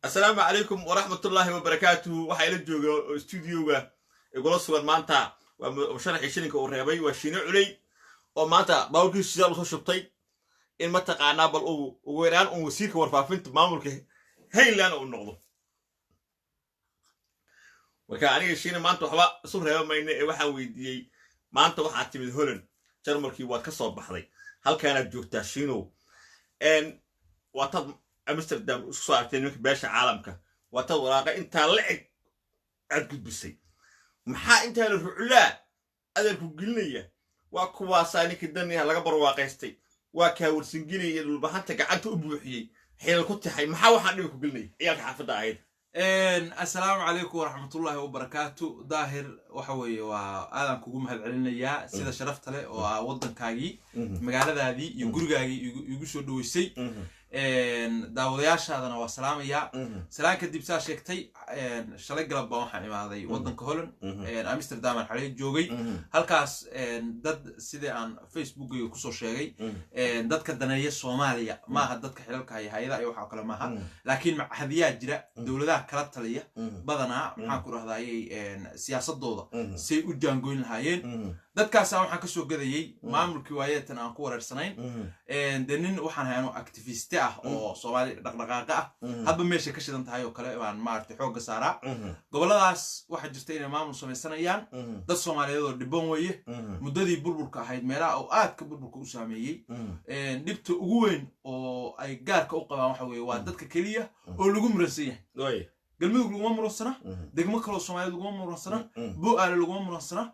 Asalaamu calaykum waraxmatullaahi wabarakaatuhu. Waxaa ila jooga oo stuudioga igula sugan maanta waa musharaxii shilinka uu reebay, waa Shiine Culey, oo maanta baaburkiisu sidaa usoo shubtay in mataqaanaa bal uu ugu yaraan uun wasiirka warfaafinta maamulka Hayland uu noqdo. Marka aniga Shiine maanta waxba isu reeba mayno ee waxaan weydiiyey: maanta waxaad timid Holland, Jarmalkii waad ka soo baxday, halkaanaad joogtaa Shiinow, waa tad Amsterdam isku soo aragtay nimanka beesha caalamka, waa tad waraaqa intaa la eg aad gudbisay, maxaa intaa la ruclaa adeerku gelinaya? Waa kuwaasaa ninkii daniha laga barwaaqaystay, waa kaa Warsangelaya iyo Dhulbahanta gacanta u buuxiyey, xilal ku taxay. Maxaa waxaan dhibi ku gelinaya ciyaalka xaafadda ahayd? Assalaamu calaykum waraxmatullaahi wabarakaatu. Daahir, waxa weeye waa aadaan kugu mahad celinayaa sida sharafta leh oo aa waddankaagii, magaaladaadii iyo gurigaagii igu soo dhaweysay. Daawadayaashaadana waa salaamayaa. Salaan kadib, saa sheegtay, shalay galab baan waxaan imaaday waddanka Holland. Amsterdam aan xalay joogay. Halkaas dad, sidii aan Facebookayga kusoo sheegay, dadka daneeya Soomaaliya maaha, dadka xilalka haya, hay-adaha iyo waxaa kale maaha, laakiin hadiyaa jira dowladaha kala taliya badanaa, maxaan ku dhahdayay, siyaasadooda say u jaangoyn lahaayeen. Dadkaasaa waxaan kasoo gadayay maamulkii waayeetan aan ku wareersanayn. Dee nin waxaan hay anoo activist ah oo Soomaali dhaqdhaqaaqa ah, hadba meeshay ka shidan tahay oo kale baan maaragtay xoogga saaraa. Gobolladaas waxaa jirta inay maamul samaysanayaan dad Soomaaliyeed oo dhiban weeye. Muddadii burburka ahayd, meelaha oo aadka burburka u saameeyey, dhibta ugu weyn oo ay gaarka u qabaan waxa weeye waa dadka keliya oo lagu muransan yahay. Galmudug laguma muransana, degmo kaloo Soomaaliyed laguma muransana, Bo-aale laguma muransana.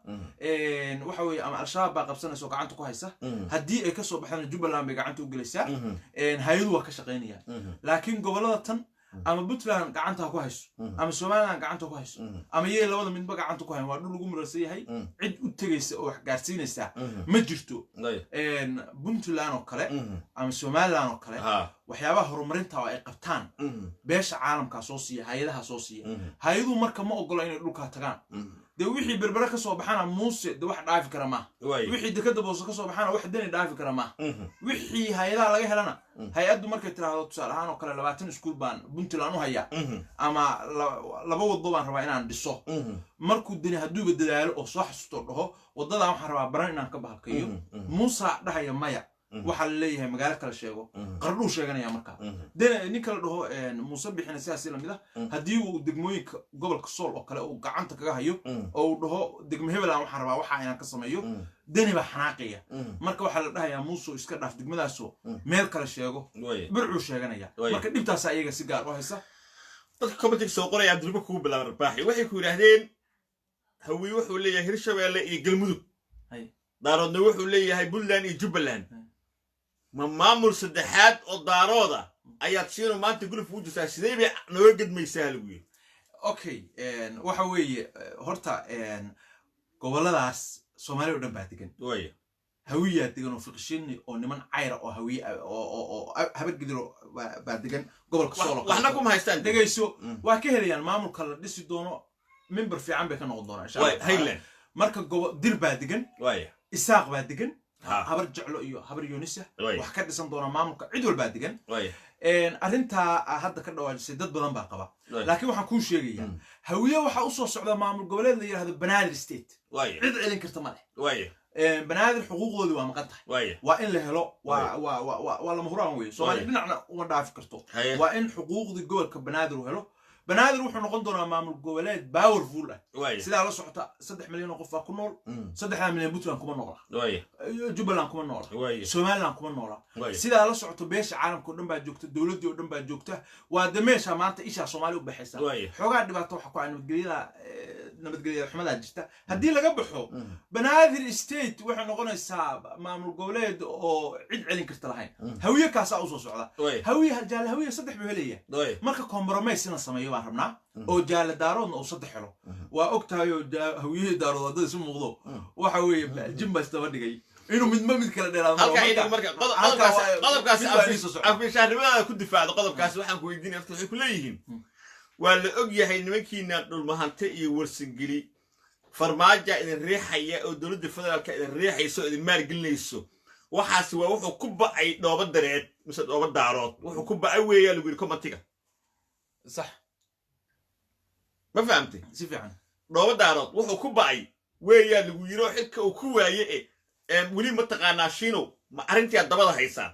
Waxa weeye ama Al-Shabaab baa qabsanaysa oo gacanta ku haysa, haddii ay kasoo baxdana Jubbaland bay gacanta u gelaysaa, hay-adu waa ka shaqaynayaan. Laakiin gobollada tan ama Puntland gacanta ha ku hayso ama Somaliland gacanta ku hayso ama yey labada midba gacanta ku hayn, waa dhul lagu muransan yahay. Cid u tegaysa oo wax gaarsiinaysa ma jirto. Puntland oo kale ama Somaliland oo kale, waxyaabaha horumarinta oo ay qabtaan beesha caalamkaa soo siiya, hay-adaha soo siiya. Hay-aduhu marka ma ogola inay dhulkaa tagaan. Dee wixii Berbere ka soo baxana Muuse de wax dhaafi kara maaha, wixii dekada Boose ka soo baxana wax Deni dhaafi kara maaha, wixii hay-adaha laga helana hay-addu markay tiraahdo, tusaale ahaan oo kale, 20 iskuul baan Puntland u hayaa ama laba wado baan rabaa inaan dhiso, markuu Deni hadduuba dadaalo oo soo xasuusto, dhaho waddadan waxaan rabaa baran inaan ka bahalkayo, Muusa dhahaya maya, waxaa la leeyahay magaalo kale sheego, Qardhuu sheeganaya. Markaa de ninka la dhaho Muuse Bixina sidaasi lamid ah, haddii uu degmooyinka gobolka Sool oo kale uu gacanta kaga hayo oo uu dhaho degmo hebelan waxaan rabaa waxa inaan ka sameeyo, Deni baa xanaaqaya. Marka waxaa la dhahayaa Muuse iska dhaaf degmadaasoo meel kale sheego, Burcuu sheeganaya. Marka dhibtaasa iyaga si gaar u haysa. Dadka commentiga soo qoraya Abdulba kugu bilaaba Arbaaxi, waxay ku yidhaahdeen: Hawiye wuxuu leeyahay Hirshabeelle iyo Galmudug, Daaroodna wuxuu leeyahay Puntland iyo Jubbaland. Ma maamul saddexaad oo Daarooda ayaad Shiino maanta guluf ugu jirtaa? Sidee bay nooga gedmaysaa, lagu yidhi? Okay, waxa weeye horta gobolladaas Soomaaliya o dhan baa degan. Hawiyaa degan oo Fiqshini oo niman cayra oo Hawiye oo Habargidiro baa degan gobolka Sool. Waxna kuma haystaan. Dhegayso, waa ka helayaan maamulka la dhisi doono, member fiican bay ka noqon doonaan insha Allah. Highland. Marka gobo Dir baa degan, Isaaq baa degan, Habar Jeclo iyo Habar Yoonisa wax ka dhisan doona maamulka, cid walbaa degan. Arrintaa hadda ka dhawaajisay dad badan baa qaba, laakiin waxaan kuu sheegayaa, Hawiye waxaa usoo socda maamul goboleed la yidhahdo Banaadir State. Cid celin karta ma leh. Banaadir xuquuqdoodii waa maqan tahay. Waa in la helo, waa lama huraan weye. Soomaaliya dhinacna uma dhaafi karto. Waa in xuquuqdii gobolka Banaadir uu helo. Banaadir wuxuu noqon doonaa maamul goboleed powerful ah. Sidaa la socota, 3 milyan oo qof baa ku nool. 3da milyan Puntland kuma noola, Jubbaland kuma noola, Somaliland kuma noola. Sidaa la socoto, beesha caalamka o dhan baa joogta, dowladdii oo dhan baa joogta. Waa de meesha maanta ishaa Soomaaliya u baxaysa. Xoogaa dhibaato waxa ku ah nabadgelyada, nabadgelyada xumadaa jirta. Haddii laga baxo, Banaadir State waxay noqonaysaa maamul goboleed oo cid celin karta lahayn. Hawiye kaasaa usoo socda. Hawiye, Jaale Hawiye saddex buu helaya. Marka compromise in la sameeyo baan rabnaa oo Jaale Daaroodna uu saddex helo. Waa og tahay oo Hawiyihii Daarood haddada isu muuqdo, waxa weeye jin baa isdaba dhigay inuu midba mid kala dheeraado. Halka idhig marka qodobkaasi mid baa idiin soo socda. Afishaarnimadaada ku difaacdo qodobkaasi, waxaan ku weydiinaya: dadka waxay ku leeyihiin, waa la og yahay nimankiina Dhulmahante iyo Warsangeli, Farmaaja idin riixaya oo dowladda federaalka idin riixayso oo idin maalgelinayso. Waxaasi waa wuxuu ku ba'ay dhooba dareed mise dhooba Daarood wuxuu ku ba'ay weeyaa, lagu yidhi commentiga. Sax. Ma fahamtay? Si fiican. Dhooba Daarood wuxuu ku ba'ay weeyaa lagu yiro xilka uu ku waaye e weli mataqaanaa. Shiinow, ma arrintii aad dabada haysaan?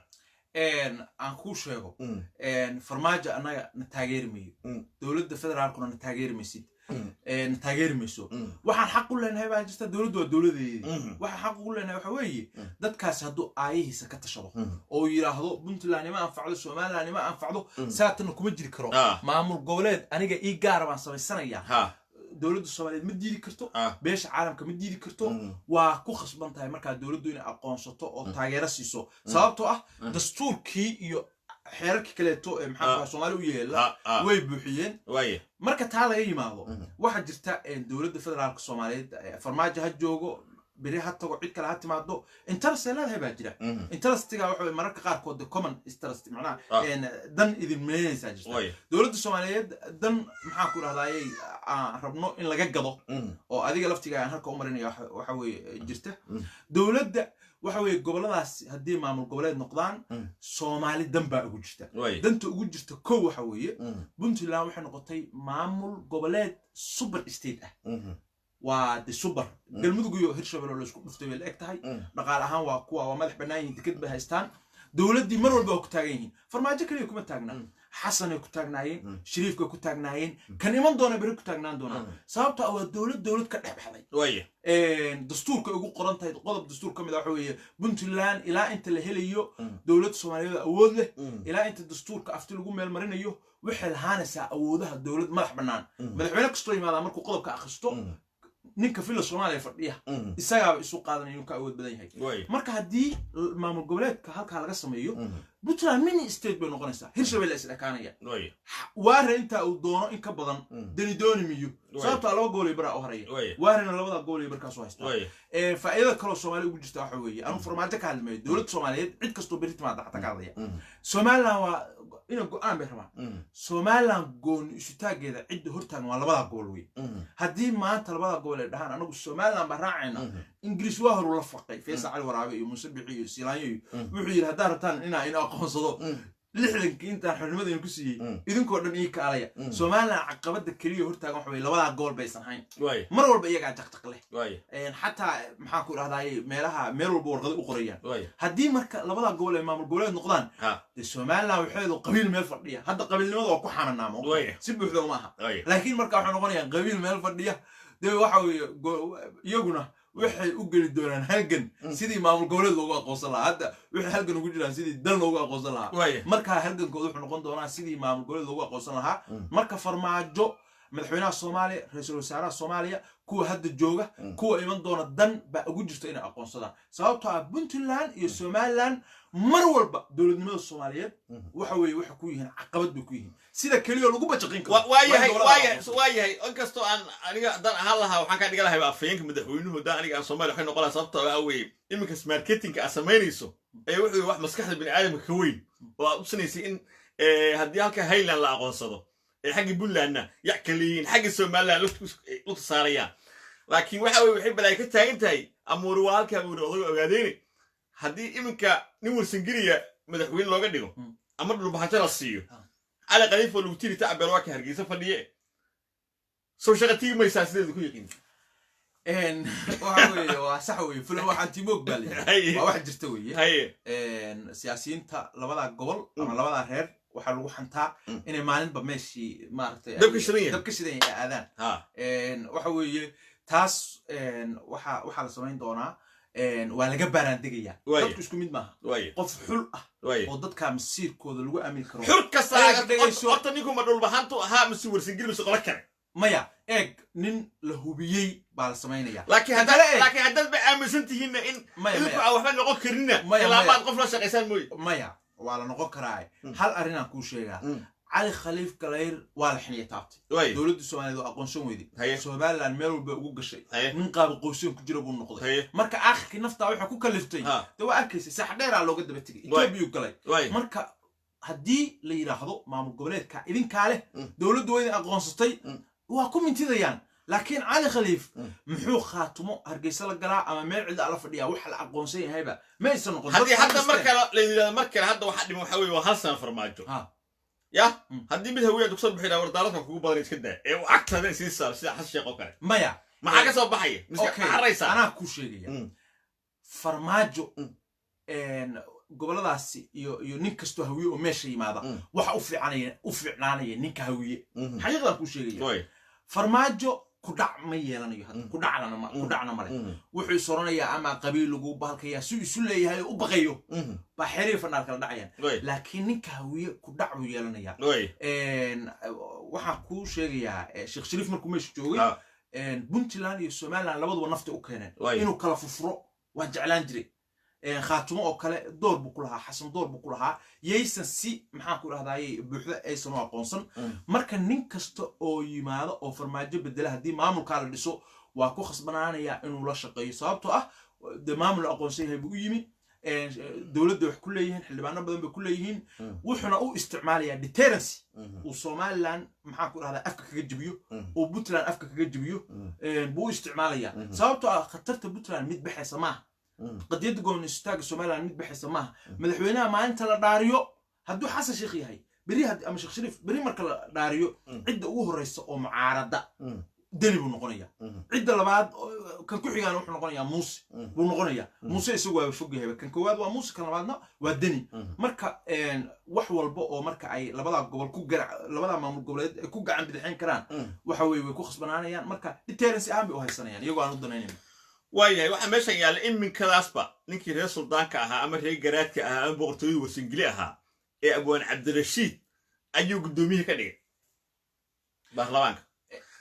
Aan kuu sheego, Farmaajo annaga na taageeri mayo, dowladda federaalkuna na taageeri maysid, na taageeri mayso. Waxaan xaq u leenahay baa jirta. Dowladdu waa dowladeedii. Waxaan xaq ugu leenahay waxa weeye, dadkaasi hadduu aayihiisa ka tashado oo yidhaahdo Puntland ima anfacdo, Somaliland ima anfacdo, saatana kuma jiri karo, maamul goboleed aniga ii gaara baan samaysanayaa, dowladda Soomaaliyeed ma diidi karto, beesha caalamka ma diidi karto. Waa ku khasban tahay markaa dowladdu inay aqoonsato oo taageero siiso, sababtoo ah dastuurkii iyo xeerarkii kaleeto ee maxaa Soomaali u yeela way buuxiyeen. Marka taa laga yimaado, waxaa jirta dowladda federaalka Soomaaliyeed, Farmaajo ha joogo, beri ha tago, cid kale ha timaado, interest ay leedahay baa jira. Interestiga waxa weye mararka qaarkood the common interest, macnaha dan idin midaynaysaa jirta. Dowladda Soomaaliyeed dan maxaan ku idhahdayay aan rabno in laga gado oo adiga laftiga aan halka u marinaya waxa weeye jirta. Dowladda waxa weeye gobolladaas haddii maamul goboleed noqdaan, Soomaali dan baa ugu jirta. Danta ugu jirta kow waxa weeye, Puntland waxay noqotay maamul goboleed super state ah. Waa de super Galmudug iyo Hirshabelle oo laisku dhuftay bay la eg tahay. Dhaqaale ahaan waa kuwa waa madax bannaan yihiin, deked bay haystaan, dowladdii mar walba waa ku taagan yihiin. Farmaajo kaliya kuma taagna, Xasanay ku taagnaayeen, Shariifkay ku taagnaayeen, kan iman doona beri ku taagnaan doonaa, sababto ah waa dowlad dowlad ka dhex baxday. Dastuurka ugu qoran tahay, qodob dastuur ka mid ah waxa weeye Puntland ilaa inta la helayo dowlad Soomaaliyeed awood leh, ilaa inta dastuurka afti lagu meel marinayo, waxay lahaanaysaa awoodaha dowlad madax bannaan. Madaxweyne kastoo yimaadaa markuu qodobka akhristo, ninka Villa Soomaaliya fadhiya isagaaba isu qaadanaya inuu ka awood badan yahay. Marka haddii maamul goboleedka halkaa laga sameeyo, Puntland mini state bay noqonaysaa, Hirshabelle is ekaanaya. Waare intaa uu doono in ka badan dani dooni miyo, sababtoo laba gobol iyo baraa u haraya. Waarena labada gobol iyo barkaasoo haystaa. Faa'iidada kaloo Soomaaliya ugu jirta waxa weeye, anuu Farmaajo ka hadlimayo, dowladda Soomaaliyeed cid kastoo beri timaada xataa ka hadlaya, Somaliland waa ina go'aan bay rabaan. Somaliland gooni isutaageeda cidda hortaagan waa labadaa gobol wey. Haddii maanta labada gobol ay dhahaan anagu Somaliland baan raacayna, Ingiriis waa horu la faqay Faysal Cali Waraabe iyo Muuse Bixi iyo Siilaanyo iyo wuxuu yidhi haddaad rabtaan inaa ina aqoonsado, 60kii intaan xornimada idinku siiyey, idinkoo dhan ii kaalaya. Somaliland caqabada keliya hortaagan waxa weye labadaa gobol baysan hayn. Mar walba iyagaa jaqjaq leh, xataa maxaan ku idhahdaye meelaha meel walba warqado u qorayaan. Haddii marka labadaa gobol ay maamul goboleed noqdaan, dee Somaliland waxeedu qabiil meel fadhiya, hadda qabiilnimada waa ku xananaamo si buuxda uma aha, laakiin marka waxay noqonayaan qabiil meel fadhiya. Dee waxa weeye iyaguna waxay u geli doonaan halgan sidii maamul goboleed loogu aqoonsan lahaa. Hadda waxay halgan ugu jiraan sidii dal loogu aqoonsan lahaa. Markaa halgankooda wuxuu noqon doonaa sidii maamul goboleed loogu aqoonsan lahaa. Marka Farmaajo, madaxweynaha Soomaaliya, ra-iisul wasaaraha Soomaaliya, kuwa hadda jooga, kuwa iman doona, dan baa ugu jirta inay aqoonsadaan, sababtoo ah Puntland iyo Somaliland mar walba dowladnimada Soomaaliyeed waxa weeye waxay ku yihiin caqabad bay ku yihiin, sida keliya lagu bajaqin karo. Waayahay, waayahay. Inkastoo aan aniga haddaan ahaan lahaa waxaan kaa dhigan lahay afhayeenka madaxweynuhu, haddaan aniga aan Soomaaliya waxay noqon lahaa, sababtoo waxa weeye iminka marketingka aad samaynayso ee wuxuu wax maskaxda bini aadamka ka weyn oo aad usinaysay in haddii halka Highland la aqoonsado ee xaggii Puntlandna yac ka leeyihiin, xaggii Somaliland lugta saarayaan. Laakiin waxa weye waxay balaay ka taagan tahay amuuri waa halkaa buuri odaga ogaadeyne, haddii iminka nin Warsangeliya madaxweyne looga dhigo ama Dhulbahanjo la siiyo, Cali Khaliifoo lagu tiri tacbeer waa ka Hargeysa fadhiye, soo shaqa tigi maysaa sideedu ku yaqiin? Waxa weeye waa sax weye, fulan waxaan timoog baa leeyahay, waa wax jirta weeye. Siyaasiyiinta labadaa gobol ama labadaa reer waxaa lagu xantaa inay maalinba meeshii maaragtay dabka shidan yahay, dabka shidan yahay aadaan. Waxa weeye taas waxaa la samayn doonaa, waa laga baaraandegayaa. Dadku isku mid maaha. Qof xul ah oo dadka masiirkooda lagu aamini karo. Xur kasta horta ninkuma Dhulbahantu ahaa mise Warsangeli mise qolo kale? Maya, eeg, nin la hubiyey baa la samaynaya. Laakiin haddaad ba aaminsan tihiinna in idinku aan waxba noqon karinna, ilaabaad qof la shaqaysaan mooye. Maya, waa la noqon karaa. Hal arrinaan kuu sheegaa, Cali Khaliif Galayr waa la xiniya taabtay, dowladda Soomaaliyeed oo aqoonsan weyday, Somaliland meel walba ugu gashay, nin qaaba qoyseen ku jira buu noqday. Marka aakhirkii naftaa waxay ku kaliftay, dee waa arkaysay, sax dheeraa looga daba tegay, Etoobiyuu galay. Marka haddii la yidhaahdo maamul goboleedka idinkaa leh, dowladdu waa idin aqoonsatay, waa ku mintidayaan. Laakiin Cali Khaliif muxuu Khaatumo Hargeysa la galaa ama meel cidla la fadhiyaa? Waxa la aqoonsan yahayba ma aysan noqon. Haddii hadda mar kale la yidhahdo, mar kale hadda waxa dhiman waxa weye waa hal sano Farmaajo. Yah, haddii mid Hawiyaad kusoo bixi war daaradka kugu badan iska daa ee uu agtaada sii saar sida Xasan Sheekh oo kale. Maya. Maxaa ka soo baxaya? Miska Okay, maxaraysaa? Anaa kuu sheegaya. Farmaajo goboladaasi iyo nin kastoo Hawiye oo meesha yimaada, waxa u fiicanaya, u fiicnaanaya ninka Hawiye. Xaqiiqdaan kuu sheegaya. Farmaajo ku dhac ma yeelanayo hadda. Ku dhaclana ma ku dhacna male. Wuxuu is oranayaa ama qabiil lagu bahalkayaa si isu leeyahay oo u baqayo baa xeerihi fanaal kala dhacayaan. Laakiin ninka Hawiye ku dhac buu yeelanayaa. Waxaan kuu sheegayaa, Sheekh Shariif markuu meesha joogay, Puntland iyo Somaliland labaduba nafta u keeneen. Inuu kala furfuro waa jeclaan jiray. Khaatumo oo kale door buu ku lahaa, Xasan door buu ku lahaa, yaysan si, maxaan ku dhahdaayey, buuxda aysan u aqoonsan. Marka nin kasta oo yimaado oo Farmaajo bedela, haddii maamulkaa la dhiso, waa ku khasbanaanaya inuu la shaqeeyo, sababtoo ah dee maamul la aqoonsan yahay buu u yimi. Dowladda wax ku leeyihiin, xildhibaano badan bay ku leeyihiin. Wuxuuna u isticmaalayaa deterrency uu Somaliland, maxaan ku dhahdaa, afka kaga jebiyo, uu Puntland afka kaga jebiyo buu u isticmaalayaa, sababtoo ah khatarta Puntland mid baxaysa maaha, qadiyadda goonistaagga Somaliland mid baxaysa maaha. Madaxweynaha maalinta la dhaariyo, hadduu Xasan Sheekh yahay beri ama Sheekh Shariif beri marka la dhaariyo, cidda ugu horreysa oo mucaarada Deni buu noqonayaa. Cidda labaad kan ku xigaana wuxuu noqonayaa Muuse buu noqonayaa. Muuse isagu waaba fog yahayba. Kan koowaad waa Muuse, kan labaadna waa Deni. Marka wax walba oo marka ay labadaa gobol ku labadaa maamul goboleed ay ku gacan bidixayn karaan, waxa weye way ku khasbanaanayaan. Marka deterrency ahaan bay u haysanayaan iyagoo aan u danaynayn. Waayahay, waxaa meeshan yaalla iminkadaasba ninkii reer suldaanka ahaa ama reer garaadka ahaa ama boqortooyada Warsangeli ahaa ee Abwaan Cabdirashiid ayuu guddoomiyihii ka dhigay baarlamaanka,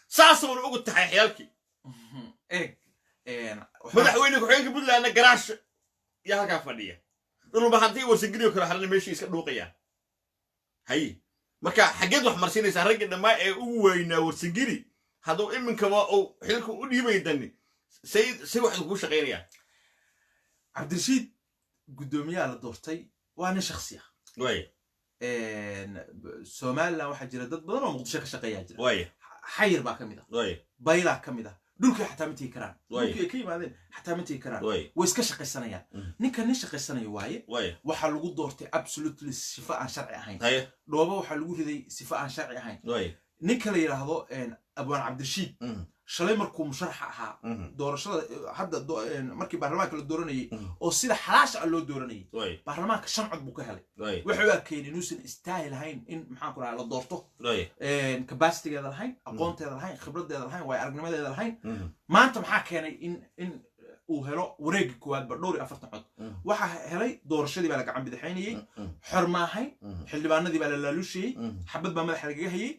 saasuuna ugu taxay xiyaalkii. Eeg. Madaxweyne ku-xigeenka Puntlandna garaash yaa halkaa fadhiya, Dhulbahantii Warsangeli oo kale harana meeshii iska dhuuqayaan. Haye, marka xaggeed wax marsiinaysaa raggii dhammaa ee ugu weynaa Warsangeli hadduu iminkaba uu xilka u dhiibay Dani, say say wax kuu shaqaynayaan? Cabdirashiid guddoomiyaha la doortay waa nin shaksi ah. Somaliland waxaa jira dad badan oo Muqdisho ka shaqeeyaa jira. Xayir baa ka mid ah, Baylaa ka mid ah. Dhulkii xataa ma tegi karaan. Dhulkii ay ka yimaadeen xataa ma tegi karaan. Way iska shaqaysanayaan. Ninka nin shaqaysanaya waaye. Waxaa lagu doortay absolutely sifo aan sharci ahayn. Dhooba waxaa lagu riday sifo aan sharci ahayn. Ninka la yidhaahdo Abwaan Cabdirashiid, shalay markuu musharaxa ahaa doorashada hadda, markii baarlamaanka la dooranayay oo sida xalaasha ah loo dooranayay, baarlamaanka shan cod buu ka helay. Waxay u arkeen inuusan istaahil lahayn in, maxaan ku dhahaa, la doorto, capacitygeeda lahayn, aqoonteeda lahayn, khibradeeda lahayn, waayo aragnimadeeda lahayn. Maanta maxaa keenay in uu helo wareegii koowaadba dhowr iyo 40 cod? Waxaa helay doorashadii baa la gacan bidixaynayey, xor maahayn, xildhibaanadii baa la laaluushayey, xabad baa madaxa lagaga hayey,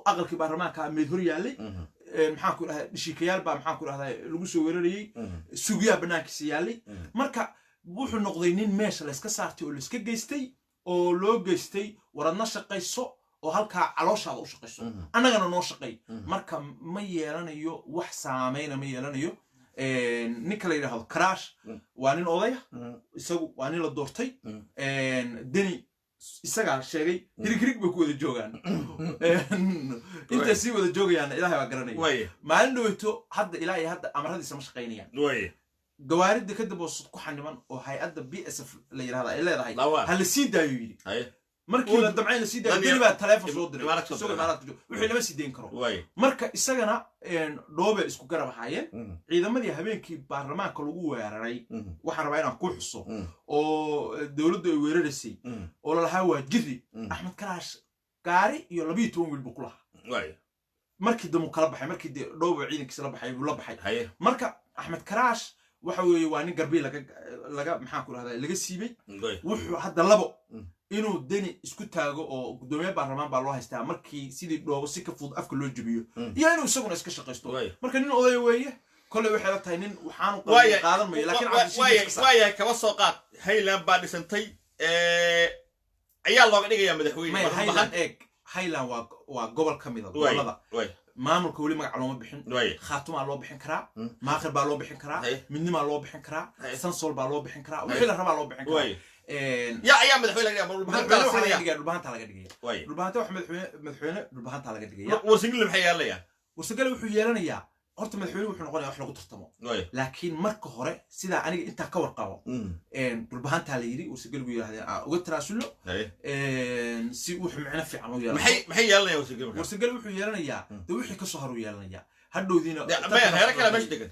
aqalkii baarlamaanka meed hor yaallay, maxaan ku dhahdaa, dhishiikayaal baa, maxaan ku dhahdaa, lagu soo weerarayey, sugyaa banaankiisa yaallay. Marka wuxuu noqday nin meesha layska saartay oo layska geystay oo loo geystay war adna shaqayso oo halkaa calooshaada u shaqayso, annagana noo shaqay. Marka ma yeelanayo wax saameyna, ma yeelanayo. Ninka la yidhaahdo Karaash waa nin odaya, isagu waa nin la doortay. Deni isagaa sheegay hirig hirig bay ku wada joogaan, intay sii wada joogayaanna Ilahay baa garanaya. Maalin dhaweyto hadda ilaa iyo hadda amaradiisa ma shaqaynayaan. Gawaaridda kadib oo ku xaniban oo hay-adda BSF la yidhahda ay leedahay ha la sii daayo yidhi. Markii la damcay la sii daayo, Deni baa taleefon soo diray isagoo Imaaraadka joogo, wixii lama sii dayn karo. Marka isagana Dhoobe isku garab ahaayeen. Ciidamadii habeenkii baarlamaanka lagu weeraray, waxaan rabaa inaan ku xuso, oo dowladdu ay weeraraysay oo lalahaa waa jiri, Axmed Karaash gaari iyo 12 wiil buu ku lahaa. Markii dambu kala baxay, markii dee Dhoobo ciidankiisa la baxay buu la baxay. Marka Axmed Karaash waxa weeye waa nin garbii laga, maxaan ku dhahdaa, laga siibay. Wuxuu hadda labo inuu Deni isku taago oo guddoomiye baarlamaan baa loo haystaa markii sidii Dhoobo si ka fudud afka loo jebiyo, iyo inuu isaguna iska shaqaysto. Marka nin odaya weeye, kolley waxay la tahay nin waxaanu qaadan mayo, laakiin Waayahay, kaba soo qaad Highland baa dhisantay, ayaa looga dhigayaa madaxweyne. Maya, Highland, eeg, Highland waa gobol ka mida gobolada maamulka, weli magac looma bixin. Khaatumaa loo bixin karaa, Maaqir baa loo bixin karaa, Midnimaa loo bixin karaa, Sansol baa loo bixin karaa, wixii la rabaa loo bixin karaa. Ya ayaa madaxweyne laga dhigaya? Dhulbahantaa laga dhigaya. Dhulbahanta wax madaxweyne Dhulbahantaa laga dhigaya. Warsangeli maxay yeelanayaan? Warsangeli wuxuu yeelanayaa Horta madaxweyne wuxuu noqonayaa wax lagu tartamo, laakiin marka hore sidaa aniga intaa ka warqabo, Dhulbahantaa la yidhi, Warsageligu yidhahdeen aan uga tanaasulo si wuxuu micno fiican u yeelanayo. Maxay yeelanayaan Warsageli markaa? Warsageli wuxuu yeelanayaa de wixii kasoo horuu yeelanayaa hadhowdiina. Maya, reero kale meesha degan.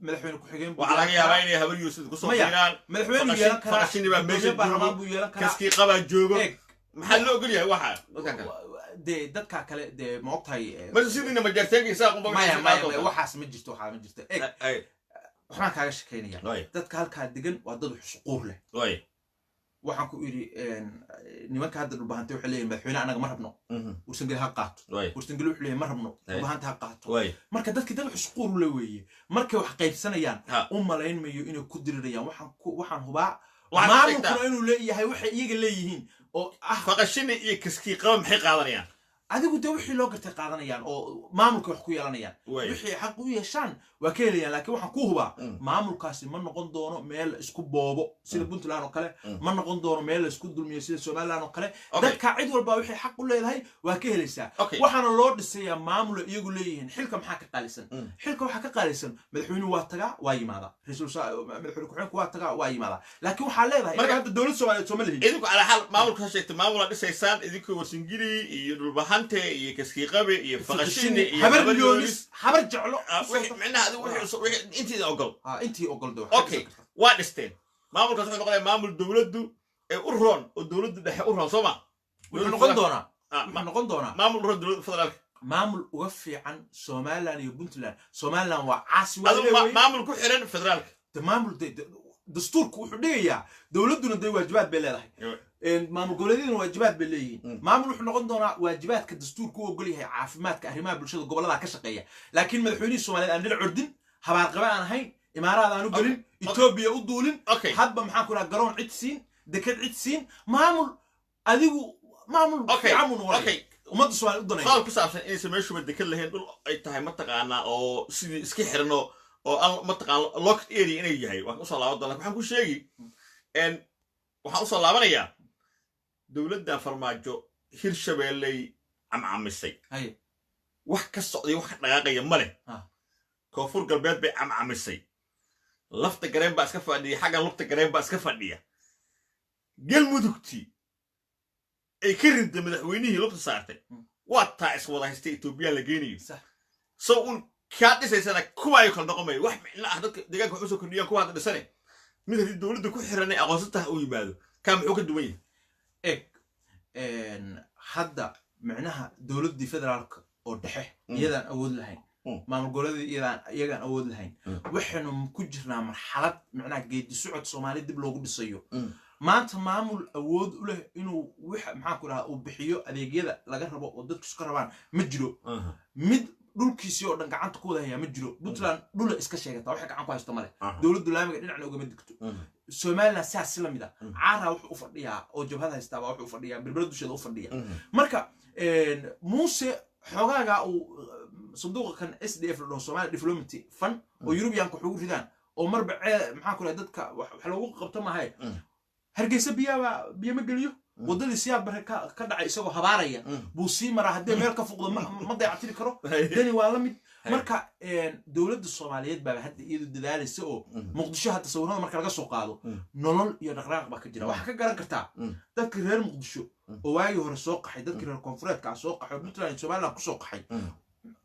Madaxweyne ku-xigeen buu Waxaa laga yeelan yaabaa karaa. inay Habar Yuusuf kusoo Maya, biiraan. Madaxweyne yeelan karaa, Faqashini baa meesha gudoomiye baarlamaan joogo. buu yeelan karaa. Kaskii qabaa joogo. Eeg. Maxaa loo ogol yahay waxa dadkan kale? Dee dadka kale dee ma ogtahay? Mase sidiina majaarteenka Isaaq unba? Maya, maya, maya, waxaas ma jirto, waxaa ma jirto. Eeg, waxbaan kaaga shekeynaya. Dadka halkaa degan waa dad wax shuquur leh. Waxaan ku idhi, nimanka hadda Dhulbahantay waxay leeyihin madaxweyne anaga ma rabno, Warsangeli ha qaato. Warsangeli wuxuu leeyahay ma rabno, Dhulbahanta ha qaato. Marka dadki dad wax shuquur u le weeye. Markay wax qaybsanayaan, u malayn mayo inay ku dirirayaan. Waxaan hubaa Waxaad maamulkuna sheegtaa. inuu leeyahay waxay iyaga leeyihiin oo ah. Faqashini iyo kaskii qaba maxay qaadanayaan? Adigu dee wixii loo gartay qaadanayaan oo maamulka wax ku yeelanayaan. Wixii xaq u yeeshaan waa ka helayaan, laakiin waxaan ku hubaa maamulkaasi ma noqon doono meel la isku boobo sida Puntland oo kale, ma noqon doono meel la isku dulmiyo sida Somaliland oo kale. Dadka cid walba waxay xaq u leedahay waa ka helaysaa. Waxaana loo dhisayaa maamula iyagu leeyihiin. Xilka maxaa ka qaalisan? Xilka waxaa ka qaalisan madaxweynuhu waa tagaa, waa yimaadaa, ra'iisul madaxweyne ku-xigeenku waa tagaa, waa yimaadaa, laakiin waxaa leedahay inaga hadda dowlad Soomaaliyeed sooma lihin. Idinku calaa xaal maamulka ha sheegtay, maamulaa dhisaysaan idinku, Warsingili iyo Dhulbahante iyo Kaskiiqabe iyo Faqashini iyo Habar Habar Yoonis, Yoonis, Habar Jeclo. Micnaha adigu intiida ogol. Ah, intii ogol de wax ka dhisan karta. Waa dhisteen maamulkaas, wuxuu noqonayaa maamul dowladdu ee u roon oo dowladdu dhexe u roon, soo ma? Wuxuu noqon doonaa, wuxuu noqon doonaa maamul u roon dowladda federaalka. Maamul uga fiican Somaliland iyo Puntland. Somaliland waa caasi, waa Adigu leeyahay. Maamul ku xiran federaalka. De maamul dastuurku wuxuu dhigayaa dowladduna dee waajibaad bay leedahay, maamul goboleedyaduna waajibaad bay leeyihiin. Maamul wuxuu noqon doonaa waajibaadka dastuurku u ogol yahay, caafimaadka, arrimaha bulshada gobollada ka shaqeeya, laakiin madaxweynihii Soomaaliyeed aan dhinac ordin, habaarqabe aan ahayn, Imaaraad aan u gelin, Etoobiya u duulin, hadba maxaan ku dhaha garoon cid siin, deked cid siin. Maamul adigu maamul fiican buu noqonaya ummadda Soomaaliya u danaya. Qodob ku saabsan inaysan meeshuba deked lahayn, dhul ay tahay mataqaanaa oo sidii iska xirno oo aan mataqaana locked area inay yahay, waan usoo laaban doonaa. Waxaan ku sheegi, waxaan usoo laabanayaa dowladda Farmaajo Hirshabeelley camcamisay. Wax ka socday, wax ka dhaqaaqaya ma leh. Koonfur Galbeed bay camcamisay, Lafta Gareen baa iska fadhiya, xaggan Lugta Gareen baa iska fadhiya. Galmudugtii ay ka rinday madaxweynihii lugta saartay waa taa iswada haystay, Etoobiyaan la geynayo. So un kaa dhisaysana kuwaayo kala noqon mayo wax micno ah. Dadka deegaanka wax usoo kordhiyaan kuwa hadda dhisane, mid haddii dowladda ku xiran ay aqoonsan tahay uu yimaado, kaa muxuu ka duwan yahay? Eg, hadda micnaha dowladdii federaalka oo dhexe iyadaan awood lahayn, maamul goboleedii iyadaan iyagaan awood lahayn. Waxaynu ku jirnaa marxalad micnaha geedi socod Soomaali dib loogu dhisayo. Maanta maamul awood u leh inuu wix maxaan ku dhahaa uu bixiyo adeegyada laga rabo oo dadku iska rabaan ma jiro. Mid dhulkiisii oo dhan gacanta ku wada hayaa ma jiro. Puntland dhula iska sheegataa, waxay gacan ku haysto male. Dowladdu laamiga dhinacna ugama digto. Somaliland saas si lamid ah. Caaraa wuxuu u fadhiyaa oo jabhad haystaa baa wuxuu u fadhiyaa Berbera dusheeda u fadhiya. Marka Muuse xoogaaga uu sanduuqa kan SDF la dhaho, Somalia Development Fund, oo Yurubiyaanka wax ugu ridaan oo marba maxaan ku dhahay dadka wax loogu qabto maahay. Hargeysa biyaaba biyo ma geliyo. Waddadii Siyaad Bare ka dhacay isagoo habaaraya buu sii maraa. Haddii meel ka fuqdo ma dayactiri karo. Dani waa la mid. Marka dowladda Soomaaliyeed baaba hadda iyadu dadaalaysa oo Muqdisho hadda sawirada marka laga soo qaado nolol iyo dhaqdhaqaaq baa ka jira. Waxaa ka garan kartaa dadkii reer Muqdisho oo waagii hore soo qaxay, dadkii reer koonfureedka ah soo qaxay oo Puntland iyo Somaliland kusoo qaxay.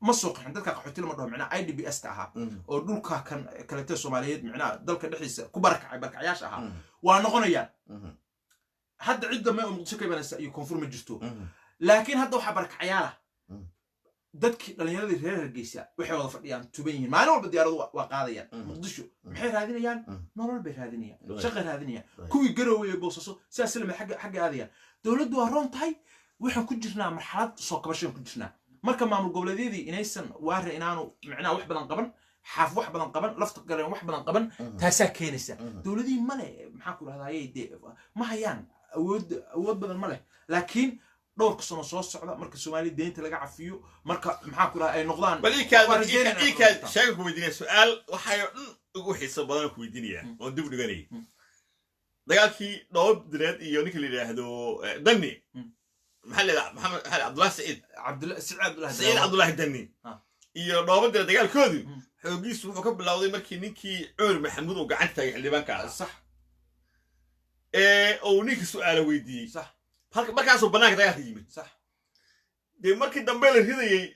Ma soo qaxin dadka qaxooti lama dhaho, micnaha IDPs ka ahaa oo dhulka kan kalete Soomaaliyeed micnaha dalka dhexdiisa ku barakacay, barakacyaasha ahaa, waa noqonayaan. Hadda cid dambe oo Muqdisho ka imanaysa iyo koonfur ma jirto, laakiin hadda waxaa barakacyaala dadkii dhallinyaradii reer Hargeysa waxay wada fadhiyaan tuban yihiin. Maalin walba diyaaradu waa qaadayaan. Muqdisho maxay raadinayaan? Nolol bay raadinayaan, shaqay raadinayaan. Kuwii Garowe iyo Boosaaso sidaas lamid xagga aadayaan. Dowladdu waa roon tahay. Waxaan ku jirnaa marxalad soo kabashaan ku jirnaa. Marka maamul goboleedyadii inaysan waare inaanu micnaha wax badan qaban, Xaaf wax badan qaban, Lafta Galeen wax badan qaban, taasaa keenaysa. Dowladihii male maxaan ku dhahdaayey dee ma hayaan awood, awood badan ma leh, laakiin dhowrka sano soo socda marka Soomaaliya deynta laga cafiyo, marka maxaan ku dhahay ay noqdaan Bal ikaad waa rajeynayna inay ikaad noqdaan. Sheega ku weydiinaya su-aal waxay oo dhan ugu xiiso badan ku weydiinaya oon dib u dhiganayay dagaalkii Dhoob Direed iyo ninka la yidhaahdo Dani. Maxaa la yidhaha, Maxamed, maxaa la Cabdullahi Saciid. Cabdulla Siciid Cabdullahi Saciid Daawo. Cabdullahi Dani. Iyo Dhoobadira dagaalkoodii xoogiisu wuxuu ka bilowday markii ninkii Cumar Maxamuud uu gacanta taagay xildhibaanka ah Sax. Ee uu ninka su'aala weydiiyey. Sax. Halka markaasuu bannaanka dagaalka yimid. Sax. Dee markii dambe la ridayey,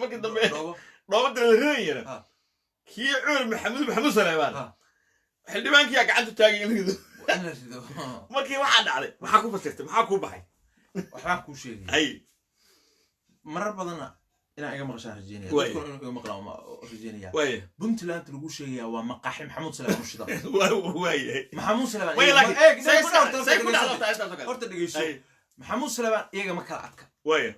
markii dambe Dhoobo. Dhoobadira la ridayena kii Cumar Maxamuud, Maxamuud Saleebaan, xildhibaankiyaa gacanta taagay in la rido. In la rido. Markii waxaa dhacday, maxaa ku fasirtay? Maxaa kuu baxay? Waxbaan kuu sheegaya. Hay. Marar badanna inaan iga maqashaan rajeynaya, dadkuna inuu iga maqlaan rajeynaya. Waaya. Puntland lagu sheegayaa waa maqaaxi Maxamuud Saleebaan u shidan. Waayahay. Maxamuud Saleebaan Waya, iyaga laakiin eeg, say ku dhegeyso, dhacdo, say ku dhacdo horta horta intaas oo kale. Horta dhegeyso. Hay. Maxamuud Saleebaan iyaga ma kala adka. Waaya.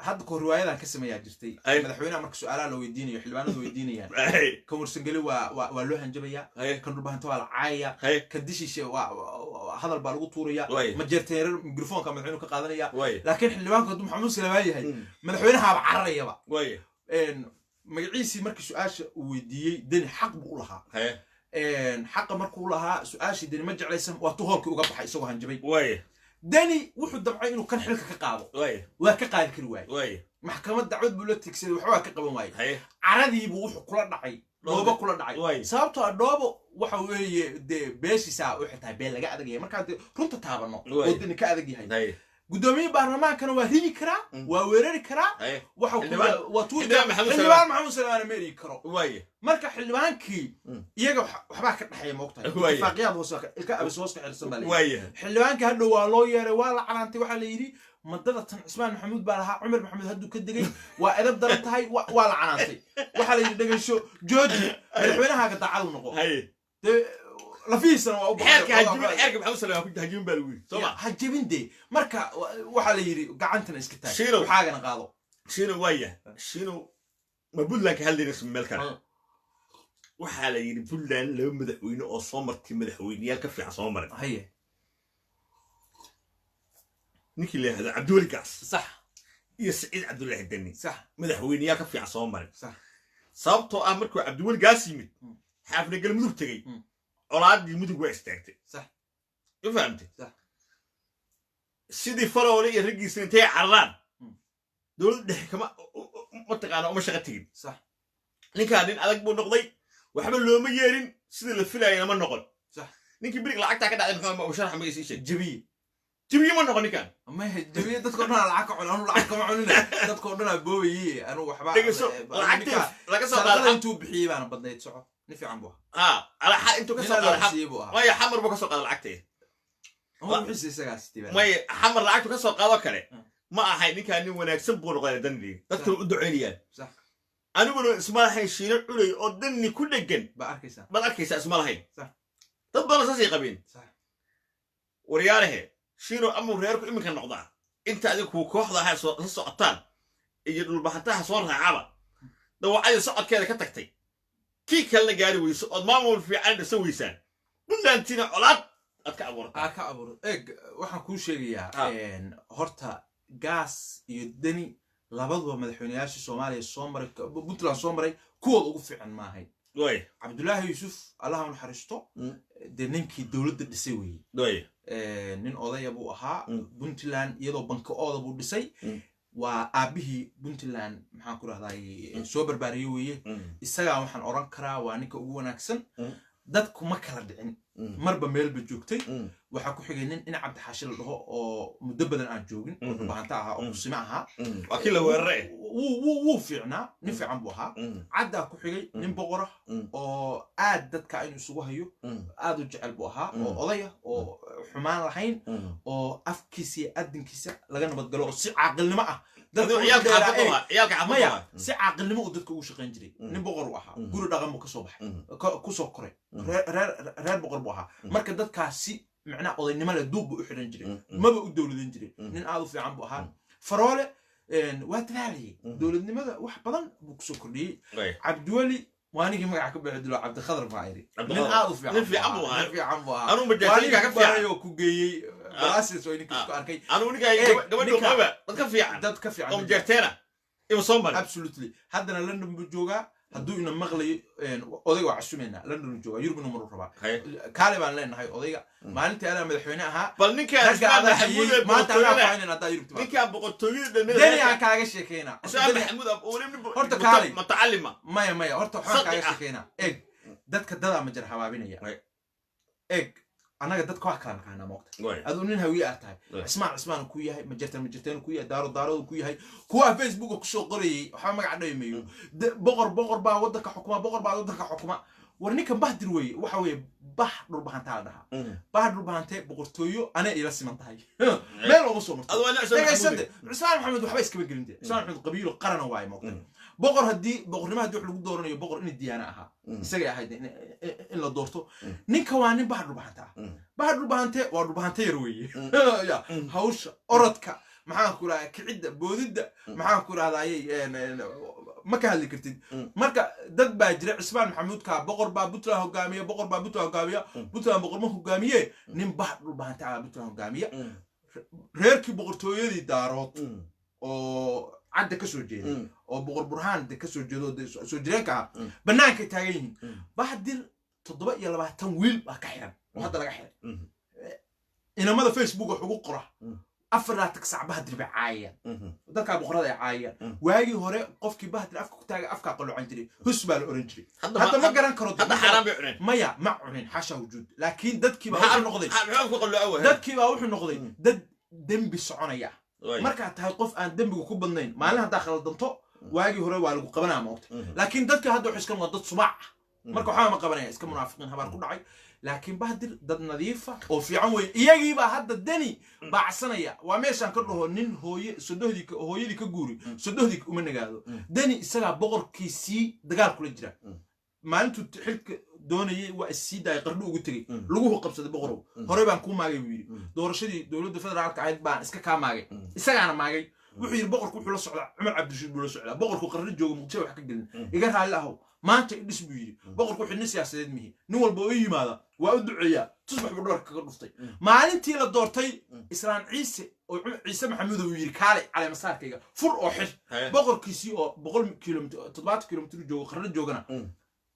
Hadda kahor riwaayadan ka sameeyaa jirtay. Ay. Madaxweynaha marka su-aalaha la weydiinayo, xildhibaanadu weydiinayaan, Hay. kan Warsangeli waa loo hanjabayaa, Hay. kan Dhulbahanta waa la caayaya, Hay. kan dishiisha waa hadal baa lagu tuuraya, Waaya. majeerteerar mikrofoonka madaxweynuhu ka qaadanaya. Waaya. Laakiin xildhibaanku hadduu Maxamuud Saleebaan yahay, madaxweynahaaba cararayaba. Waaya. Magaciisii markii su-aasha uu weydiiyey Deni, xaq buu u lahaa. Hay. Xaqa markuu lahaa su-aashii Deni ma jeclaysan, waa tu hoolkii uga baxay isagoo hanjabay. Waaya. Deni wuxuu damcay inuu kan xilka ka qaado. Waaya. Waa ka qaadi kari waayey. Waaya. Maxkamad dacwad buu la tigsaday, waxba waa ka qaban waayey. Hay. Caradiibuu wuxuu kula dhacay Dhoobo, kula dhacay. Sababtoo ah Dhoobo waxa weeye dee beeshiisaa waxay tahay beel laga adag yahay markaan dee runta taabanno oo Deni ka adag yahay. Hay. Guddoomiye baarlamaankana waa ridi karaa, waa weerari karaa, Hay. waxa waa tuuri Xildhibaan karaa. Maxamuud. Xildhibaan Maxamuud Saleebaan ma erigi karo. Waaya. Marka xildhibaankii iyaga waxbaa ka dhexeeya, moogtahay, ittifaaqiyaad hoose ilka abis hoos ka xirsan baa la yidhi. Waaya. Xildhibaankii hadhow waa loo yeeray, waa la canaantay, waxaa la yidhi madada tan Cismaan Maxamuud baa lahaa, Cumar Maxamuud hadduu ka degay waa edab daran tahay. Waa la canaantay, waxaa la yidhi dhegeyso, jooji, madaxweynahaaga daacad u noqo. Hay. Dee lafihiisana waa u baxay. Xeerka hajibin, xeerka Maxamuud Saleebaan ku hajibin baa lagu yidhi, soo ma? Ha jebin dee. Marka waxaa la yidhi gacantana iska taag, Shiinow. waxaagana qaado. Shiino, waaya, Shiino, ma Puntland ka hadlaynayso meel kale? Waxaa la yidhi Puntland laba madaxweyne oo soo martay madaxweyneyaal ka fiican soo maray. Haye. Ninkii la yidhahdo Cabdiweli Gaas iyo Siciid Cabdullaahi Deni, madaxweyneyaal ka fiican soo maray. Sababtoo ah markuu Cabdiweli Gaas yimid, Xaafna Galmudug tegey, colaadii Mudug waa istaagtay. Ma fahamtay? Sax. Sidii Faroole iyo raggiisa intay cararaan, dowladda dhexe kama mataqaana uma shaqo tegin. Ninkaa nin adag buu noqday, waxba looma yeerin, sidii la filayana ma noqon. Ninkii birig lacagtaa ka dhacday muxuu ahaa? Sharax magaciisa ii sheeg. Jabiye. Jabiye ma noqon ninkan. Mahe, Jabiye dadkao dhan aa lacag ka cun, anu lacag kama cunine, dadkao dhan aa boobaye, anu waxba Dhegeyso, lacagtii laga soo sadaqada qaaday intuu bixiyey baana badnayd. Soco, nin fiican buu ahaa. Ha, ala intuu ka Nin soo alla qaaday siiyey buu ahaa. Maya, Xamar buu ka soo qaaday lacagtii. Ama wixiisa isagaa sitay baa. Maya, Xamar lacagtu ka soo qaadoo kale. Ma ahay ninkaan nin wanaagsan buu noqday, Danni dadkuna u ducaynayaan. Aniguna isma lahayn Shiino Culey oo Danni ku dhegan baa arkaysaa. Baad arkaysaa, isma lahayn. Dad badan saasay qabeen. Waryaalahe, Shiino, amuu reerku iminka noqdaa inta adiga kuwa kooxda ahaa soo la socotaan iyo Dhulbahantaha soo raacaba dawacadii socodkeeda ka tagtay, kii kalena gaari weyso ood maamul fiican dhisan weysaan, Puntlandtina colaad aad ka abuurataa. Aa ka abuuro. Eeg, waxaan kuu sheegayaa, horta Gaas iyo Deni labaduba madaxweyneyaashii Soomaaliya soo maray, Puntland soo maray, kuwooda ugu fiican ma ahayn. Way. Cabdullaahi Yuusuf, allaha u naxariisto, dee ninkii dowladda dhisay weeye. Way. Nin odaya buu ahaa. Puntland iyadoo banka-ooda buu dhisay. Waa aabbihii Puntland, maxaan ku rahday, soo barbaariyey weeye. Isagaa waxaan oran karaa waa ninka ugu wanaagsan. Dadku ma kala dhicin, marba meelba joogtay. Waxaa ku xigay nin dhinac Cabdixaashi la dhaho oo muddo badan aan joogin oo Dhulbahanta ahaa oo kusime ahaa. Waa kii la weerare. Wuu fiicnaa, nin fiican buu ahaa. Caddaa ku xigay, nin boqora oo aad dadka inuu isugu hayo aad u jecel buu ahaa, oo odaya oo xumaan lahayn, oo afkiisa iyo adinkiisa laga nabadgalo, oo si caaqilnimo ah dadka Adigu u ciyaalka dheeraa. xaafadda waa ciyaalka xaafadda Maya, waa. si caaqilnimo uu dadka ugu shaqayn jiray. Nin boqor uu ahaa, guri dhaqan buu kasoo baxay, kusoo koray, reer boqor buu ahaa. Marka dadkaasi macnaha odaynimo leh duub buu u xidhan jiray, maba u dowladan jiray. Nin aad u fiican buu ahaa. Faroole waa dadaalayay, dowladnimada wax badan buu kusoo kordhiyey. Cabdiweli waa ninkii magaca ka bixi dilo, Cabdikhadar baa iri. Cabdikhadar. Nin aad u fiican Nin fiican buu ahaa. Nin fiican buu ahaa. Anuu Waa majaajinka ninkii ka ku baray fiican. oo ku geeyey Balaasis oo ninkii isku arkay. Anuu ninkaa Eeg, gabadhu qaba dad ka fiican dad ka fiican oo majeerteena ima soo marin. Absolutely. Haddana London buu joogaa. Hadduu ina maqlayo, odayga waa casumaynaa. London jooga, Yurub inuu maruu rabaa. Haye. Kaale baan leenahay odayga. Maalintii anaa madaxweyne ahaa, Bal ninkaan ragga Cismaan adaa Maxamuud hayay, ee maanta anaa boqortooyada, faa'iidayna haddaa Yurub timaado. Ninkaan boqortooyada dhammeed. Deni aan kaaga sheekeynaa. Cismaan Deni- Maxamuud weli nin Horta kaalay. Mutacalima. Maya, maya, horta waxaan Sadi kaaga ah. sheekeynaa. Eeg, dadka dadaa majar habaabinaya. Eeg, annaga dadka wax kala naqaanaa, moogta? Aduu nin Hawiye ah tahay. Cismaan Cismaan ku yahay, Majartan Majarteen ku yahay, Daaro Daaradu ku yahay. Kuwaa Facebooka kusoo qorayay waxba magaca dhaymayo. Boqor, boqor baa waddanka xukuma, boqor baa waddanka xukuma. War ninkan Bahdir weeye, waxa weeye Bah Dhulbahantaa la dhahaa. Bah Dhulbahante boqortooyo anay ila siman tahay, meel ooma soo marto. Adu waa nin Cismaan Maxamuud. Dhegaysante, Cismaan Maxamed waxba iskama gelinte. Cismaan Maxamed qabiilo qarana waaye, moogta? Boqor haddii boqornimo haddii wax lagu dooranayo, boqor in diyaana ahaa isagay ahayd in la doorto. Ninka waa nin Bah Dhulbahante ah. Bah Dhulbahante waa Dhulbahante yar weeye. Ya, hawsha orodka, maxaan ku rahdaa, kicidda, boodidda, maxaan ku rahdayay, ma ka hadli kartid. Marka dad baa jira Cismaan Maxamuudka boqor baa Puntland hogaamiya, boqor baa Puntland hogaamiya. Puntland boqor ma hogaamiye, nin Bah Dhulbahante ah Puntland hogaamiya. Reerkii boqortooyadii Daarood oo Cadda ka soo jeeday oo Boqor Burhaan de ka soo jeedo oo de soo jireenka ah bannaankay taagan yihiin. Bahdir 27 wiil baa ka xiran oo hadda laga xiray. Inamada Facebook wax ugu qora 24 sac Bahdir bay caayayaan. Dadkaa boqorada ay caayayaan. Waagii hore qofkii Bahdir afka ku taaga afkaa qaloocan jiray, hus baa la oran jiray. Hadda ma garan karo. Hadda xaaraan bay cuneen. Maya, ma cunin, xasha wujuud, laakiin dadkii baa wuxuu noqday Maxaa ku qalooca waay? Dadkii baa wuxuu noqday dad dembi soconaya. Markaad tahay qof aan dembiga ku badnayn, maalin haddaa khaldanto, waagii hore waa lagu qabanaa, moogta? Laakiin dadka hadda waxay iska noqdeen dad subaac ah. Marka waxba ma qabanaya, iska munaafiqiin habaar ku dhacay. Laakiin Bahdir dad nadiifa oo fiican weeye. Iyagiibaa hadda Deni baacsanaya. Waa meeshaan ka dhaho nin hooye sodohdii hooyadii ka guuri, sodohdii uma nagaado. Deni isagaa boqorkiisii dagaal kula jira. Maalintuu xilka doonayay waa is sii daayay, Qardho ugu tegey, laguhu qabsaday. Boqorow, horey baan kuu maagay buu yidhi. Doorashadii dowladda federaalka ahayd baan iska kaa maagay, isagaana maagay. Wuxuu yidhi boqorku wuxuu la socdaa Cumar Cabdirashiid buu la socdaa. Boqorku Qarri jooga, Muqdisho wax ka gelin, iga raalli ahow, maanta idhis buu yidhi. Boqorku wuxuu nin siyaasadeed mihi, nin walba oo i yimaada waa u duceeyaa. Tusbax buu dhabarka kaga dhuftay. Maalintii la doortay Islaan Ciise oo Ciise Maxamuud uu yidhi kaale caleemasaarkayga fur oo xir. Boqorkiisii oo 100 kilomitr, 70 kilomitr joogo, Qarri joogana,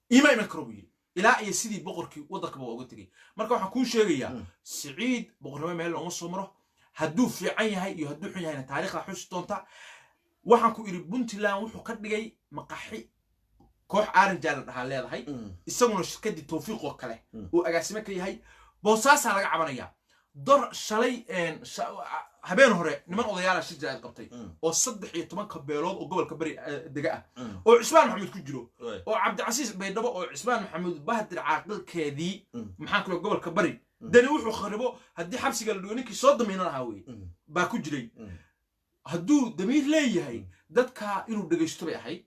ima iman karo buu yidhi. Ilaa iyo sidii boqorkii waddankaba waa uga tegey. Marka waxaan kuu sheegayaa, Siciid boqornimo meel looma soo maro. Hadduu fiican yahay iyo hadduu xun yahayna taariikhda xusi doonta. Waxaan ku idhi Puntland wuxuu ka dhigay maqaxi koox Aaranjaa la dhahaa leedahay, isaguna shirkadii Tawfiiq oo kale uu agaasime ka yahay. Boosaasaa laga cabanaya. Dor shalay, habeen hore, niman odayaala shir jaraa'id qabtay oo 13-ka beelood oo gobolka Bari dega ah oo Cismaan Maxamuud ku jiro oo Cabdicasiis Baydhabo oo Cismaan Maxamuud Bahdir caaqilkeedii, maxaan kula, gobolka Bari Deni wuxuu kharibo haddii xabsiga la dhigo ninkii soo damiinan lahaa weye baa ku jiray. Hadduu damiir leeyahay, dadka inuu dhegaysto bay ahayd,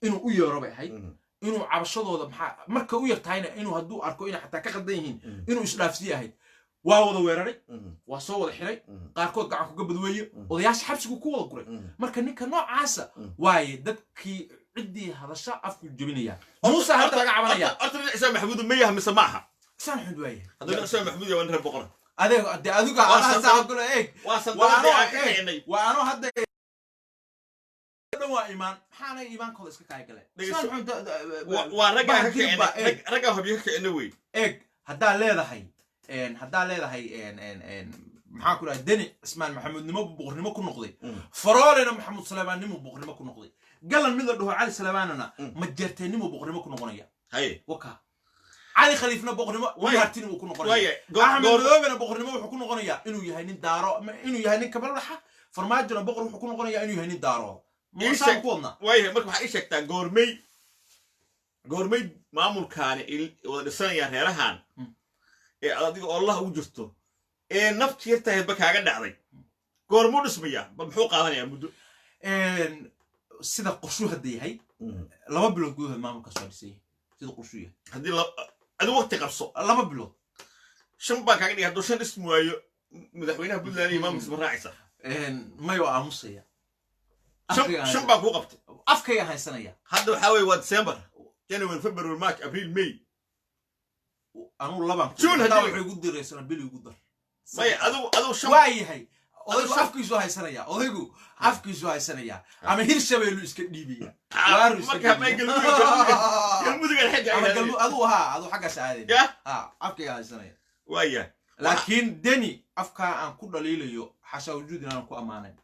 inuu u yeero bay ahayd, inuu cabashadooda maxaa marka u yar tahayna inuu hadduu arko inay xataa ka qaldan yihiin inuu isdhaafsiye ahayd. Waa wada weeraray, waa soo wada xiray, qaarkood gacan kuga badweeye, odayaasha xabsigu ku wada guray. Marka ninka noocaasa waaye dadkii ciddii hadasha afku jebinaya. Muuse hadda laga cabanaya. Horta nin Cismaan Maxamuud ma yaha mise ma aha? Cismaan Maxamuud waaye. Hadduu nin Cismaan Maxamuud yahay, waa nin reer boqora. Adeeg de adiga Waa adaha saa kule eeg. Waa Waa sandaladii anoo aan ka eeg kicinay. Waa anoo hadda dhan waa iimaan, maxaana iimaankooda iska kaaya galeen? Dhegeyso. Cismaan Maxamuud Waa raggaan ka Bahdir baa kicinay eeg. Raggaan hobyo ka kicinay wey. Eeg, haddaa leedahay maxaan ku dhahay, Deni Cismaan Maxamuudnimo boqornimo ku noqday, Faroolena Maxamuud Salemaannimo boqornimo ku noqday, Galan mid la dhaho Cali Salemaanana Majeerteennimo boqornimo ku noqonaya. Haye. Waka Cali Khaliifna boqornimo Hartinimo ku noqonaya. Waaye Axmed Madoobena boqornimo wuxuu ku noqonayaa inuu yahay nin Daaro, inuu yahay nin Kabaldhaxa. Farmaajona boqor wuxuu ku noqonayaa inuu yahay nin Daaro. Ii Saan ku wadnaa. Waayahay, marka waxaa ii sheegtaa goormay maamulkaani wada dhisanayaan reerahan ee aad adiga ollaha ugu jirto ee nafti yartahaydba kaaga dhacday? Goormuu dhismayaa? Ba muxuu qaadanayaa muddo? Sida qorshuu hadda yahay, 2 bilood gudahood maamulkaas waa dhisay, sida qorshuu yahay. Haddii adigu waqti qabso. 2 bilood. Shan baan kaaga dhigay. Hadduu shan dhismi waayo, madaxweynaha Puntland iyo maamulkiisa ma raacaysa? May, waa aamusaya. Shan shan baan kuu qabtay. Afkayga haysanaya. Hadda waxaa weeye waa December, January, February, March, April, May. Anuu labaan June hadaa haddii- waxay igu diraysana bil igu dar. Maya, adigu shan Waa yahay. Odaygu afkiisu haysanaya, odaygu afkiisu haysanaya, ama Hirshabeelu iska dhiibaya, waaru iska Marka may dhiibaya. Galmudugan xagga Ama ay Galmu aduu haa, aduu xaggaas aadeen. Ya. Ha, afkayga haysanaya. Waaya. Laakiin Deni afkaa aan ku dhaliilayo, xashaa wujuud inaan ku ammaanayn,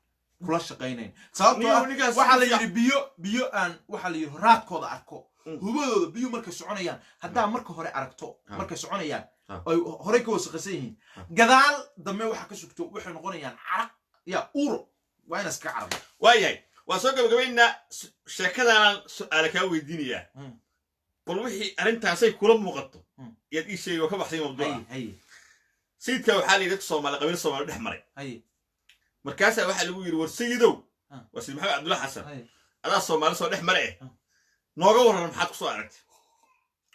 kula shaqaynayn, sababtoo ah Ninkaas waxaa la yidhi biyo biyo aan, waxaa la yidhi raadkooda arko, hubadooda biyo markay soconayaan, haddaa marka hore aragto, markay soconayaan ay horey ka wasaqaysan yihiin, gadaal dambe waxa ka sugto waxay noqonayaan caraq ya uuro, waa inaad iska carardo. Waayahay, waa soo gabagabaynaa. Sheekadaanaan su-aale kaa weydiinayaa. Bal wixii arrintaasay kula muuqato yaad ii sheegay, waa ka baxsay mawduuca. Haye haye. Sayidka waxaa la yidhi dadka Soomaali, qabiil Soomaali dhex maray. Markaasaa waxaa lagu yidhi, war sayidow, waa Sayid Maxamed Cabdulla Xasan, adaa Soomaali soo dhex mare eh, nooga warran maxaad ku soo aragtay?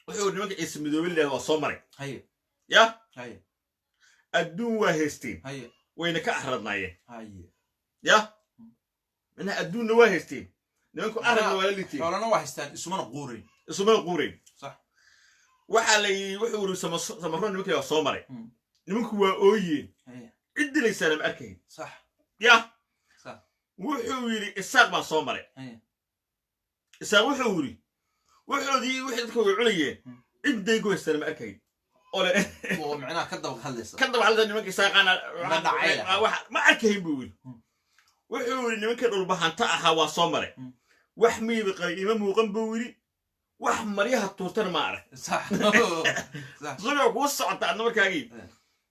Wuxuu yidhi, nimanka Ciise Midoobe la waa soo maray. Ya, adduun waa haysteen, wayna ka arradnaayeen. Ya, minaha adduunna waa haysteen nimanku, arradna waa la liiteen. Xoolana waa haystaan, isumana quurayn. Isumana quurayn. Sax. Waxaa la yidhi, wuxuu yidhi, Samaro nimankii waa soo maray, nimanku waa ooyeen, cid dilaysaana ma arkayn. Ya. Wuxuu yidhi, Isaaq baan soo maray. Isaaq wuxuu yidhi, wuxoodii wixii dadka way cunayeen, cidday ku haystaan ma arkayn ole. Oo macnaha ka daba hadlaysa. Ka daba hadlaysa nimanka Isaaqaana. Ma dhacay lahaa. Ma arkayn buu yidhi. Wuxuu yidhi, nimanka dhulbahanta ahaa waa soo maray, wax miyiba qalay ima muuqan buu yidhi, wax maryaha tuurtana ma arag. sax sax Subiga kuu socota adna markaagii.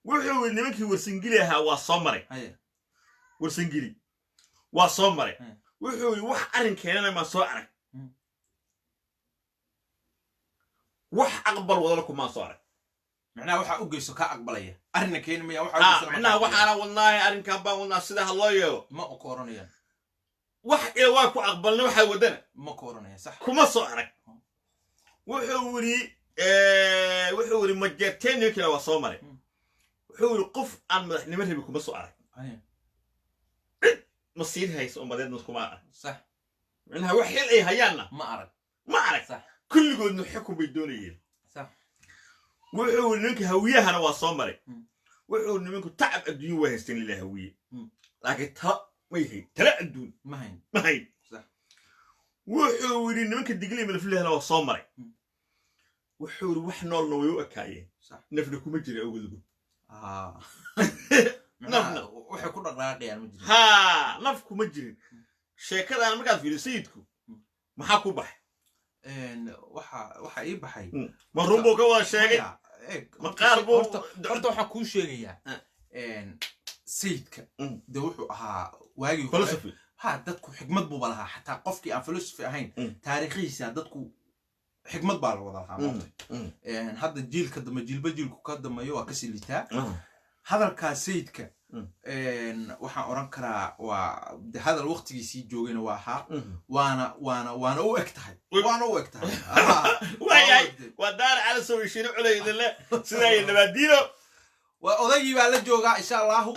Wuxuu yidhi, nimankii Warsangeli ahaa waa soo maray. Warsangeli waa soo maray. Wuxuu yidhi, wax arrin keenana maan soo arag, wax aqbal wadala kumaan soo arag. Macnaha waxaa u geyso kaa aqbalaya, arrinna keeni maya waxaa u geysana ma Macnaha kaa aqbalaya. Waxaana wadnaaye, arrinkan baan wadnaa, sida ha loo yeelo. Ma ku oranayaan. Wax ila waa ku aqbalna waxaa wadana. Ma ku oranayaan, sax. Kuma soo arag. Wuxuu yidhi, majeerteen nimankina waa soo maray. Wuxuu yidhi, qof aan madaxnimo rabi kuma soo arag. Ma siin hayso ummadeedna kuma arag. Macnaha wax xil ay hayaanna Ma arag. Ma arag. Kulligoodna xukun bay doonayeen. Wuxuu yidhi, nimanka Hawiyahana waa soo maray. Wuxuu yidhi, nimanku tacab adduunyo waa haysteen lilaa Hawiye, laakiin tala may hayn, tala adduun Ma hayn. Ma hayn. Wuxuu yidhi, nimanka Digli Malfilahana waa soo maray. Wuxuu yidhi, wax noolna way u ekaayeen, nafna kuma jira awgoodgu. Macnaha Nafna. waxay ku dhaqaaqayaan ma jirin. Haa, naf kuma jirin. Sheekadaan markaad fiiriyo sayidku, maxaa ku baxay? Waxa ii baxay Ma run buu ka wada sheegay? Maya, eeg, Ma qaar buu horta waxaan kuu sheegayaa, sayidka de wuxuu ahaa waagii hore Philosophy. Ha, dadku xikmad buuba lahaa, xataa qofkii aan philosophy ahayn taariikhihiisa dadku xikmad baa la wada lahaa, maogtay. Hadda jiilka dambe, jiilba jiilku ka dambeeyo waa kasii liitaa hadalkaa sayidka. Waxaan oran karaa waa de hadal waqtigiisii joogayna waa ahaa, waana u eg tahay, waana u eg tahay. Waayahay. Waa u eg tahay. Waa Daar Cala Soo Heshiino culay idinle sidaa iyo nabaadiino. Waa odaygii baa la joogaa, insha Allahu.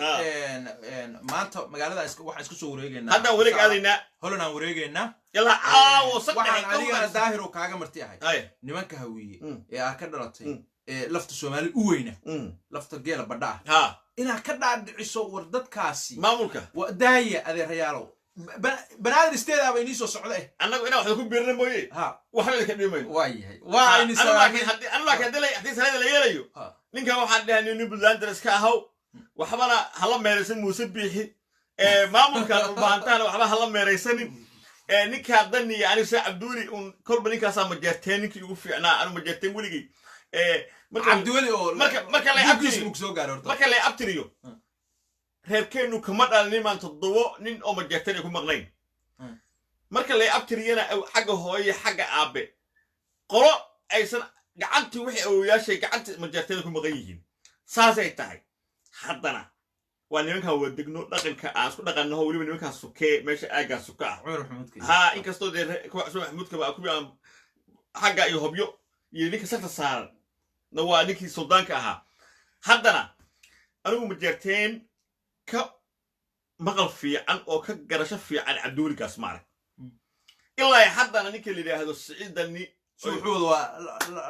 Maanta magaalada waxaan isku soo wareegaynaa. Haddaan wareeg Insha Allah. aadaynaa. Holland aan wareegaynaa. Ilaa caawo Waxaan adigana saddex. Daahir oo kaaga marti ahay Ay. nimanka Hawiye ee aa ka dhalatay, ee lafta Soomaali u weyna, lafta geela badha ah, inaad ka dhaadhiciso war dadkaasi maamulka wa daaya adeerayaalow, Banaadir isteedaaba inii soo socda eh. Annagu inaan waxba ku biirna mooye, waxba idinka dhimayno. Waa yahay, waa ini Anu salaamay. laakiin haddii haddii salada la yeelayo, ninkan waxaan dhahay nin Puntland iska ahaw, waxbana hala meeraysan Muuse Biixi, maamulkan Dhulbahantahana waxba hala meeraysanin. Ninkaa Dani iyo anigu Cabduuli un kolba ninkaasaa majeerteen, ninkii ugu fiicnaa anu majeerteen weligay. Marka Cabdiweli oo marka la buuggiisa abtiriyo buu soo gaaray horta. Marka la abtiriyo, reerkeennu kama dhalin nimaan toddobo nin oo majeerteen ay ku maqnayn. Marka lay abtiriyana xagga hooyo iyo xagga aabe qolo aysan gacantii wixii awowayaashay gacantii majeerteen ku maqan yihiin, saasay tahay. Haddana waa nimankan wadegno, dhaqanka aan isku dhaqannaho, weliba nimankan sukee meesha aaggaa suka ah. Cumar Maxamuudka Haa, inkastoo dee kuwa Cusmaan Maxamuudka baa kuwii aan xagga iyo Hobyo iyo ninka sarta saaran na waa ninkii suldaanka ahaa, haddana anigu majeerteen ka maqal fiican oo ka garasho fiican Cabdiweligaas ma arag. Ilaa haddana ninka la yidhaahdo Siciid Dani Suuxuuda waa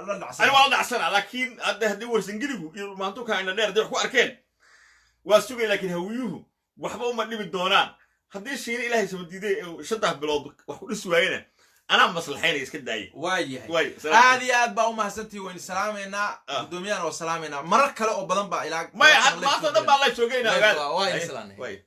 la dhacsan. Ani waa la dhacsana, laakiin hadda haddii Warsangeligu iyo maantuka ina dheer hadday wax ku arkeen waa sugay, laakiin Hawiyuhu Waxba uma dhimi doonaan. Haddii Shiine Ilaahay sama diiday ee 5 bilood wax ku dhisi waayena, anaa maslaxaynaya, iska daaya. Waayahay. Waay. Aad iyo aad baa u mahadsantihi, waynu salaamaynaa. Guddoomiyahana waa salaamaynaa, marar kale oo badan baa ilaa Maya, had maanta o dhan baa la joogayna. Live ogaada. waa in salaanay. Waay.